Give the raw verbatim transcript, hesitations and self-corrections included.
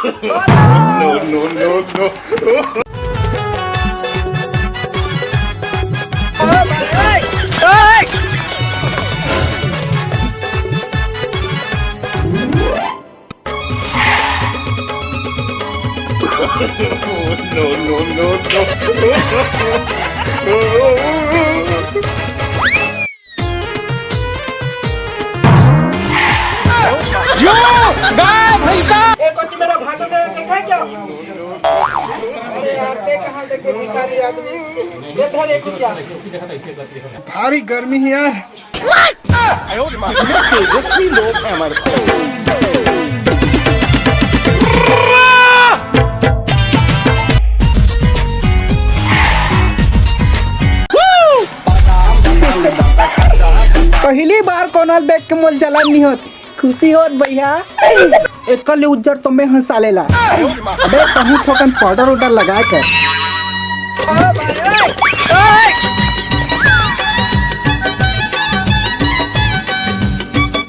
No, no, no, no. No, no, no, no. जो गाय भैंसा। ए, कोची मेरा भालू ने देखा है क्या? अरे यार, ते कहाँ देखे भिखारी आदमी? ये धर एक रुपया। भारी गर्मी है यार। तेजस्वी लोग हैं हमारे पास। पहली बार कोनो देख के मोल जलन नहीं होत, खुशी होत भैया। एकर ले उज्जर तो मैं हंसा लेला। अबे कहूँ ठोकन पाउडर उडर लगा के।